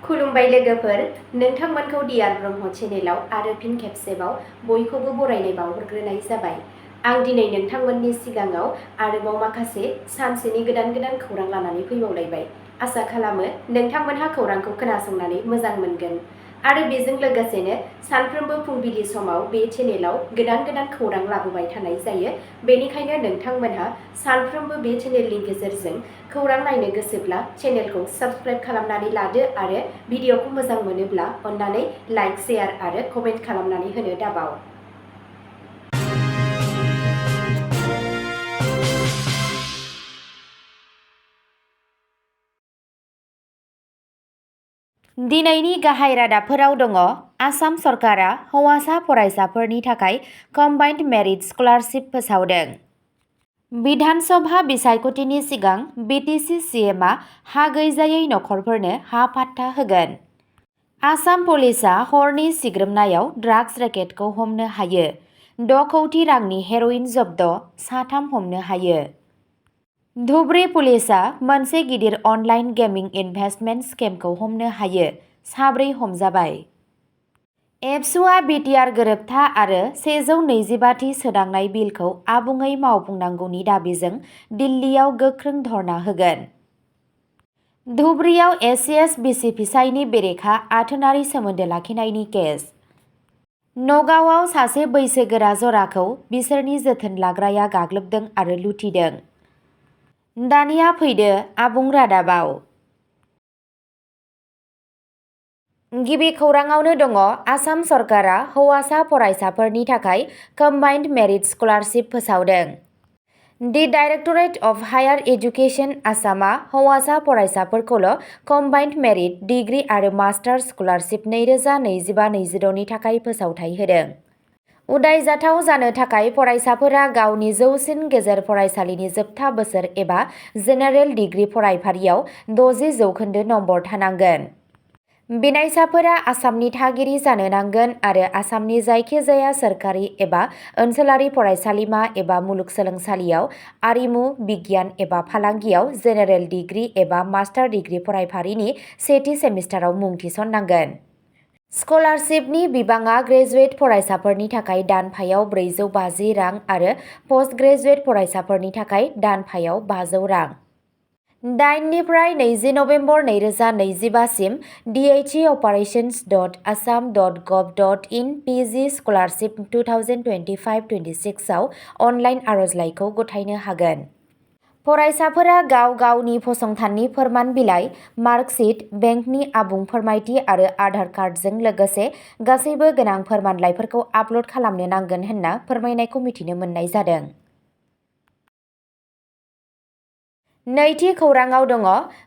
खुलुमबाय लोगोफोर, नोंथांमोनखौ डियार ब्रह्म चेनेलाव आरो फिन खेबसेबाव बयखौबो बरायनाय बावहरग्रोनाय जाबाय। आं दिनै नोंथांमोननि सिगाङाव आरोबाव माखासे सानसेनि गोदान खौरां लानानै फैबावलायबाय। आसा खालामो नोंथांमोनहा खौरांखौ खोनासंनानै मोजां मोनगोन आरो बेजों लोगोसेनो सानफ्रोमबो फुंबिलि समाव बे चेनेलाव गोदान खौरां लाबोबाय थानाय जायो। बेनिखायनो नोंथांमोनहा सानफ्रोमबो बे चेनेलनि गेजेरजों खौरां नायनो गोसोब्ला चेनेलखौ साबस्क्राइब खालामनानै लादो आरो भिडिअखौ मोजां मोनोब्ला अन्नानै लाइक, शेयार आरो कमेन्ट खालामनानै होनो दाबाव। दिनैनि गाहाय रादाबफोराव दङ। आसाम सरकारा हौवासा फरायसाफोरनि थाखाय combined merit scholarship फोसावदों। Vidhan Sabha बिसायख'थिनि सिगां BTC CMआ हा गैजायै नखरफोरनो हा पाट्टा होगोन। आसाम पुलिसआ हरनि सिग्रोमनायाव ड्राग्स रेकेटखौ हमनो हायो। 6 कौटि रांनि हेर'इन जब्द, 3 हमनो हायो। धुबरी पुलिसआ मोनसे गिदिर अनलाइन गेमिं इनभेस्टमेन्ट स्केमखौ हमनो हायो। 4 हमजाबाय। एबसुआ बिटिआर गोरोबथा आरो 125 थि सोदांनाय बिलखौ आबुङै मावफुंनांगौनि दाबिजों दिल्लीयाव गोख्रों धर्ना होगोन। धुबरीयाव एसिएस बिसि फिसायनि बेरेखा आथोनारि सोमोन्दो लाखिनायनि केस। नगावआव सासे बैसोगोरा जराखौ बिसोरनि जोथोन लाग्राया गाग्लोबदों आरो लुथिदों। दानिया फैदो आबुं रादाबाव। गिबि खौराङावनो दङ। आसाम सरकारा हौवासा फरायसाफोरनि थाखाय कम्बाइन्ड मेरिट स्कलारशिप फोसावदों। The directorate of higher education आसामआ हौवासा फरायसाफोरखौल' कम्बाइन्ड मेरिट डिग्री आरो मास्टार्स स्कलारशिप 2025-26 नि थाखाय फोसावथाय होदों। उदायजाथाव जानो थाखाय फरायसाफोरा गावनि जौसिन गेजेर फरायसालिनि जोबथा बोसोर एबा जेनेरेल डिग्री फरायफारियाव 60% नम्बर थानांगोन। बिनायसाफोरा आसामनि थागिरि जानो नांगोन आरो आसामनि जायखिजाया सोरखारि एबा ओनसोलारि फरायसालिमा एबा मुलुगसोलोंसालियाव आरिमु, बिगियान एबा फालांगियाव जेनेरेल डिग्री एबा मास्टार डिग्री फरायफारिनि सेथि सेमिस्टाराव मुं थिसननांगोन। स्कलारशिपनि बिबाङा ग्रेजुवेट फरायसाफोरनि थाखाय दानफायाव 450 रां आरो पस्ट ग्रेजुवेट फरायसाफोरनि थाखाय दानफायाव 500 रां। 8 निफ्राय 20 नबेम्बर 2025 सिम dheoperations.assam.gov.in PG स्कलारशिप 2025-26 आव अनलाइन आर'जलाइखौ गथायनो हागोन। फरायसाफोरा गाव गावनि फसंथाननि फोरमान बिलाइ, मार्कशीट, बेंकनि आबुं फोरमायथि आरो आधार कार्डजों लोगोसे गासैबो गोनां फोरमानलाइफोरखौ आपल'ड खालामनो नांगोन होनना फोरमायनायखौ मिथिनो मोननाय जादों। नैथि खौराङाव दङ।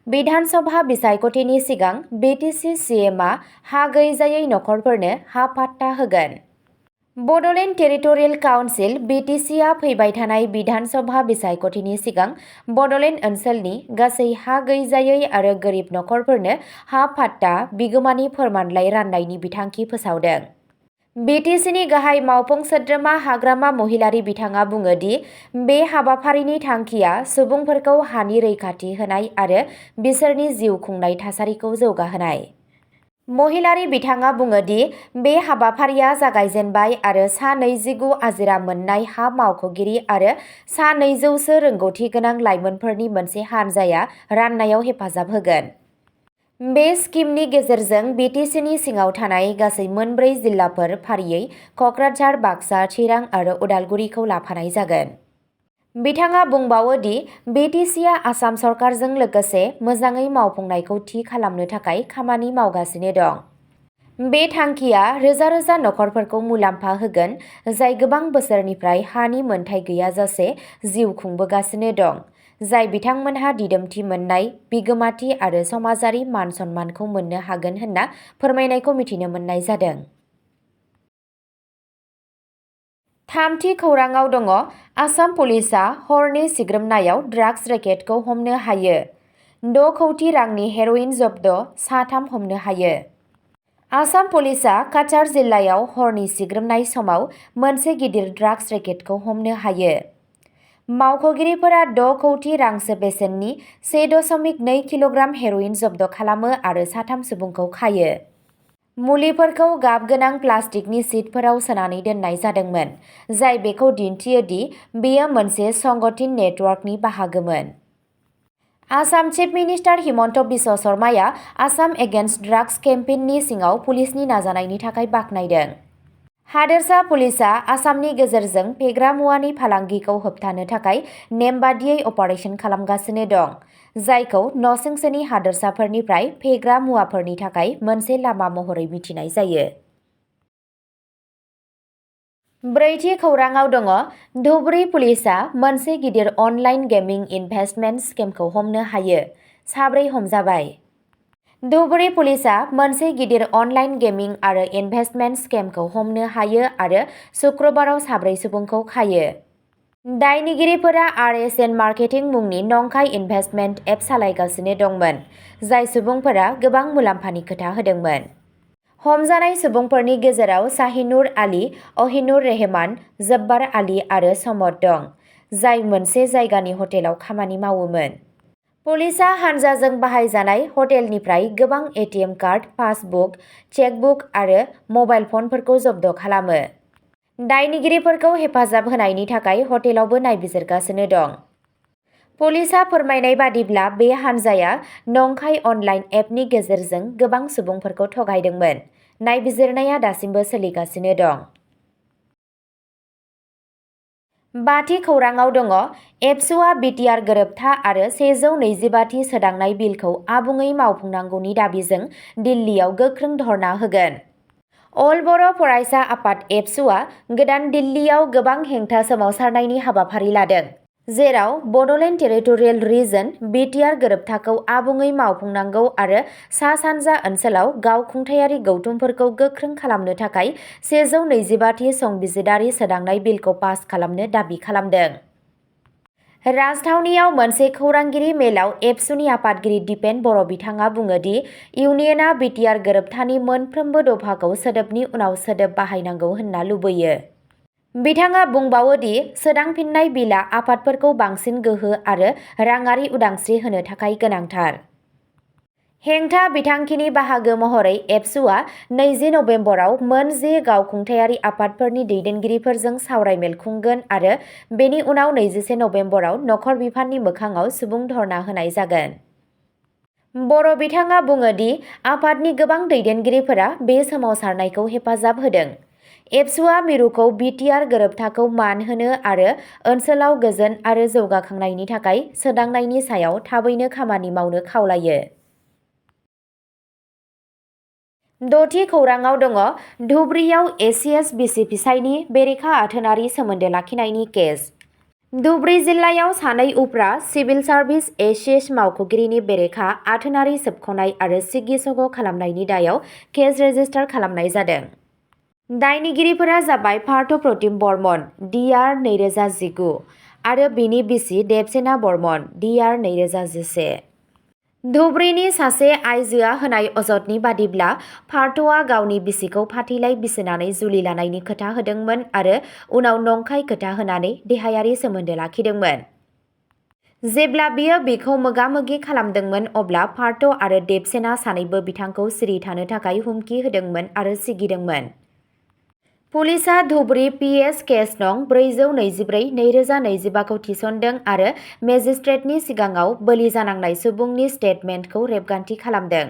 विधान सभा बिसायख'थिनि सिगां BTC CMआ हा गैजायै नखरफोरनो हा पाट्टा होगोन। बड'लेण्ड टेरिटरियेल काउन्सिल BTCआ फैबाय थानाय विधान सभा बिसायख'थिनि सिगां बड'लेण्ड ओनसोलनि गासै हा गैजायै आरो गोरिब नखरफोरनो हा पाट्टा बिगोमानि फोरमानलाइ राननायनि बिथांखि फोसावदों। BTCनि गाहाय मावफुं सोद्रोमा हाग्रामा महिलारी बिथाङा बुङो दि बे हाबाफारिनि थांखिया सुबुंफोरखौ हानि रैखाथि होनाय आरो बिसोरनि जिउ खुंनाय थासारिखौ जौगाहोनाय। महिलारी बिथाङा बुङो दि बे हाबाफारिया जागायजेनबाय आरो सा 29 आजिरा मोननाय हा मावख'गिरि आरो सा 200 रोंगौथि गोनां लाइमोनफोरनि मोनसे हानजाया राननायाव हेफाजाब होगोन। बे स्किमनि गेजेरजों BTCनि सिङाव थानाय गासै 4 जिल्लाफोर फारियै कक्राझार, बाक्सा, चिरां आरो उदालगुरिखौ लाफानाय जागोन। बिथाङा बुंबावो दि BTCआ आसाम सरकारजों लोगोसे मोजाङै मावफुंनायखौ थि खालामनो थाखाय खामानि मावगासिनो दं। बे थांखिया रोजा रोजा नखरफोरखौ मुलाम्फा होगोन जाय गोबां बोसोरनिफ्राय हानि मोनथाय गैयाजासे जिउ खुंबोगासिनो दं, जाय बिथांमोनहा दिदोमथि मोननाय, बिगोमाथि आरो समाजारि मान-सन्मानखौ मोननो हागोन होनना फोरमायनायखौ मिथिनो मोननाय जादों। थामथि खौराङाव दङ। आसाम पुलिसआ हरनि सिग्रोमनायाव ड्राग्स रेकेटखौ हमनो हायो। 6 कौटि रांनि हेर'इन जब्द, 3 हमनो हायो। आसाम पुलिसआ काछार जिल्लायाव हरनि सिग्रोमनाय समाव मोनसे गिदिर ड्राग्स रेकेटखौ हमनो हायो। मावख'गिरिफोरा 6 कौटि रांसो बेसेननि 1.2 किल'ग्राम हेर'इन जब्द खालामो आरो 3 सुबुंखौ खायो। मुलिफोरखौ गाब गोनां प्लास्टिकनि शीटफोराव सोनानै दोननाय जादोंमोन, जाय बेखौ दिन्थियो दि बेयो मोनसे संगठित नेटवर्कनि बाहागोमोन। आसाम चिफ मिनिस्टार हिमन्त बिश्व शर्माया आसाम एगेन्स्ट ड्राग्स केम्पेइननि सिङाव पुलिसनि नाजानायनि थाखाय बाख्नायदों। हादोरसा पुलिसआ आसामनि गेजेरजों फेग्रा मुवानि फालांगिखौ होबथानो थाखाय नेमबादियै अपारेशन खालामगासिनो दं, जायखौ नसुंसेनि हादोरसाफोरनिफ्राय फेग्रा मुवाफोरनि थाखाय मोनसे लामा महरै मिथिनाय जायो। ब्रैथि खौरांआव दङ, धुबुरी पुलिसआ मोनसे गिदिर अनलाइन गेमिं इनभेस्टमेन्ट स्केमखौ हमनो हायो, 4 हमजाबाय। धुबुरी पुलिसआ मोनसे गिदिर अनलाइन गेमिं आरो इनभेस्टमेन्ट स्केमखौ हमनो हायो आरो शुक्रबाराव 4 सुबुंखौ खायो। दायनिगिरिफोरा RSN मार्केटिं मुंनि नंखाय इनभेस्टमेन्ट एप सालायगासिनो दंमोन, जाय सुबुंफोरा गोबां मुलाम्फानि खोथा होदोंमोन। हमजानाय सुबुंफोरनि गेजेराव शाहिनुर आली, अहिनुर रहमान, जब्बार आली आरो समद दं, जाय मोनसे जायगानि हटेलाव खामानि मावोमोन। पुलिसआ हानजाजों बाहायजानाय हटेलनिफ्राय गोबां एटिएम कार्ड, पासबुक, चेकबुक आरो मबाइल फनफोरखौ जब्द खालामो। दायनिगिरिफोरखौ हेफाजाब होनायनि थाखाय हटेलावबो नायबिजिरगासिनो दं। पुलिसआ फोरमायनाय बादिब्ला बे हानजाया नंखाय अनलाइन एपनि गेजेरजों गोबां सुबुंफोरखौ थगायदोंमोन। नायबिजिरनाया दासिमबो सोलिगासिनो दं। बाथि खौरांआव दङ, एबसुआ बिटिआर गोरोबथा आरो 125थि सोदांनाय बिलखौ आबुङै मावफुंनांगौनि दाबिजों दिल्लीयाव गोख्रों धर्ना होगोन। अल बर' फरायसा आफाद एबसुआ गोदान दिल्लीयाव गोबां हेंथा सोमावसारनायनि हाबाफारि लादों, जेराव बड'लेण्ड टेरिटरियेल रिजन (बिटिआर) गोरोबथाखौ आबुङै मावफुंनांगौ आरो सा-सानजा ओनसोलाव गावखुंथायारि गौथुमफोरखौ गोख्रों खालामनो थाखाय 125थि संबिजिरारि सोदांनाय बिलखौ पास खालामनो दाबि खालामदों। राजथावनियाव मोनसे खौरांगिरि मेलाव एबसुनि आफादगिरि दिपेन बर' बिथाङा बुङो दि इउनियनआ बिटिआर गोरोबथानि मोनफ्रोमबो दफाखौ सोदोबनि उनाव सोदोब बाहायनांगौ होनना लुबैयो। बिथाङा बुंबावो दि सोदांफिननाय बिलआ आफादफोरखौ बांसिन गोहो आरो राङारि उदांस्रि होनो थाखाय गोनांथार। हेंथा बिथांखिनि बाहागो महरै एबसुआ 20 नबेम्बराव मोन 10 गावखुंथायारि आफादफोरनि दैदेनगिरिफोरजों सावरायमेल खुंगोन आरो बेनि उनाव 21 नबेम्बराव नखर बिफाननि मोखाङाव सुबुं धर्ना होनाय जागोन। बर' बिथाङा बुङो दि आफादनि गोबां दैदेनगिरिफोरा बे सोमावसारनायखौ हेफाजाब होदों। एबसुआ मिरुखौ बिटिआर गोरोबथाखौ मान होनो आरो ओनसोलाव गोजोन आरो जौगाखांनायनि थाखाय सोदांनायनि सायाव थाबैनो खामानि मावनो खावलायो। द'थि खौरांआव दङ, धुबुरीयाव एसिएस बिसि फिसायनि बेरेखा आथोनारि सोमोन्दो लाखिनायनि केस। धुबुरी जिल्लायाव सानै उफ्रा सिभिल सार्भिस एसिएस मावख'गिरिनि बेरेखा आथोनारि सोबख'नाय आरो सिगि-सग' खालामनायनि दायाव केस रेजिस्टार खालामनाय जादों। दायनिगिरिफोरा जाबाय पार्थ प्रतिम बर्मन, DR 2019 आरो बिनि बिसि देबसेना बर्मन, DR 2011। धुबुरीनि सासे आइजोआ होनाय अजदनि बादिब्ला पार्थआ गावनि बिसिखौ फाथैलाइ बिसिनानै जुलि लानायनि खोथा होदोंमोन आरो उनाव नंखाय खोथा होनानै देहायारि सोमोन्दो लाखिदोंमोन। जेब्ला बियो बिखौ मोगा-मोगि खालामदोंमोन अब्ला पार्थ आरो देबसेना सानैबो बिथांखौ सिरि थानो थाखाय हुमखि होदोंमोन आरो सिगिदोंमोन। पुलिसआ धुबुरी PS केस नं 424/2025 खौ थिसनदों आरो मेजिस्ट्रेटनि सिगाङाव बोलि जानांनाय सुबुंनि स्टेटमेन्टखौ रेबगान्थि खालामदों।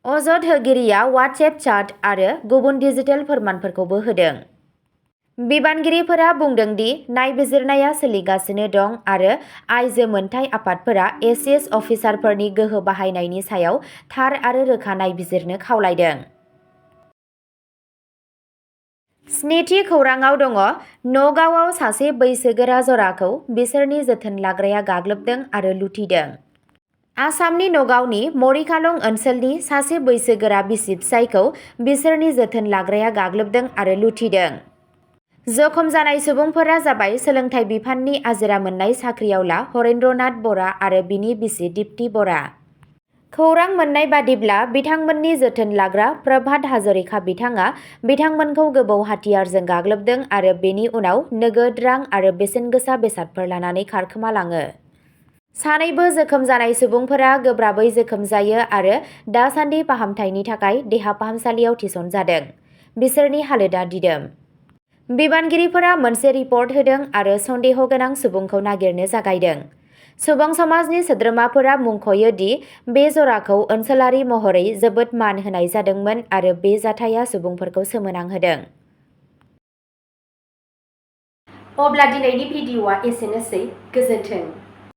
अजद होगिरिया वाट्सएप चाट आरो गुबुन डिजिटेल फोरमानफोरखौबो होदों। बिबानगिरिफोरा बुंदों दि नायबिजिरनाया सोलिगासिनो दं आरो आइजो मोनथाय आफादफोरा एसिएस अफिसारफोरनि गोहो बाहायनायनि सायाव थार आरो रोखा नायबिजिरनो खावलायदों। स्निथि खौरांआव दङ, नगावआव सासे बैसोगोरा जराखौ बिसोरनि जोथोन लाग्राया गाग्लोबदों आरो लुथिदों। आसामनि नगावनि मरिकालं ओनसोलनि सासे बैसोगोरा बिसि-फिसायखौ बिसोरनि जोथोन लाग्राया गाग्लोबदों आरो लुथिदों। जखम जानाय सुबुंफोरा जाबाय सोलोंथाइ बिफाननि आजिरा मोननाय साख्रिआवला हरेन्द्र नाथ बरा आरो बिनि बिसि दिप्ति बरा। खौरां मोन्नाय बादिब्ला बिथांमोननि जोथोन लाग्रा प्रभात हाजरिका बिथाङा बिथांमोनखौ गोबौ हाथियारजों गाग्लोबदों आरो बेनि उनाव नोगोद रां आरो बेसेनगोसा बेसादफोर लानानै खारखोमालाङो। सानैबो जोखोम जानाय सुबुंफोरा गोब्राबै जोखोम जायो आरो दासान्दि फाहामथायनि थाखाय देहा फाहामसालियाव थिसनजादों। बिसोरनि हालोदा दिदोम। बिबानगिरिफोरा मोनसे रिपर्ट होदों आरो सन्देह गोनां सुबुंखौ नागिरनो जागायदों। सुबुं समाजनि सोद्रोमाफोरा मुंख'यो दि बे जराखौ ओनसोलारि महरै जोबोद मान होनाय जादोंमोन आरो बे जाथाया सुबुंफोरखौ सोमोनांहोदों। अब्ला दिनैनि भिडिअ'आ एसेनोसै। गोजोन्थों।